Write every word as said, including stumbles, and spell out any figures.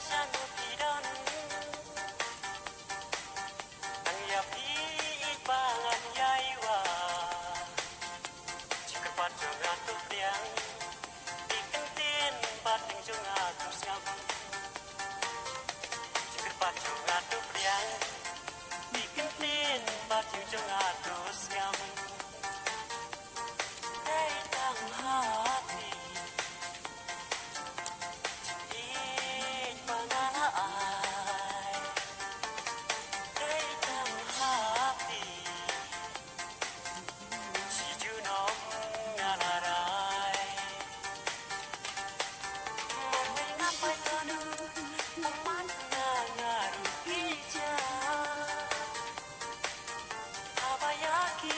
Sha no phi don. Tang ïa phi i ba ngan ïai wad. Jingkyrpad jong nga to pdiang. Phi kyntien bad ïing jong nga to sngap. Jingkyrpad jong nga to pdiang. Phi kyntien bad ïing jong nga to sngap. Dei tang ha phi. Ïeit ba nga la ai. Dei tang ha phi. Shi junom nga la rai. Mynta nga poi tanu, ummat nga nga ruh ki ja. Haba ïa ki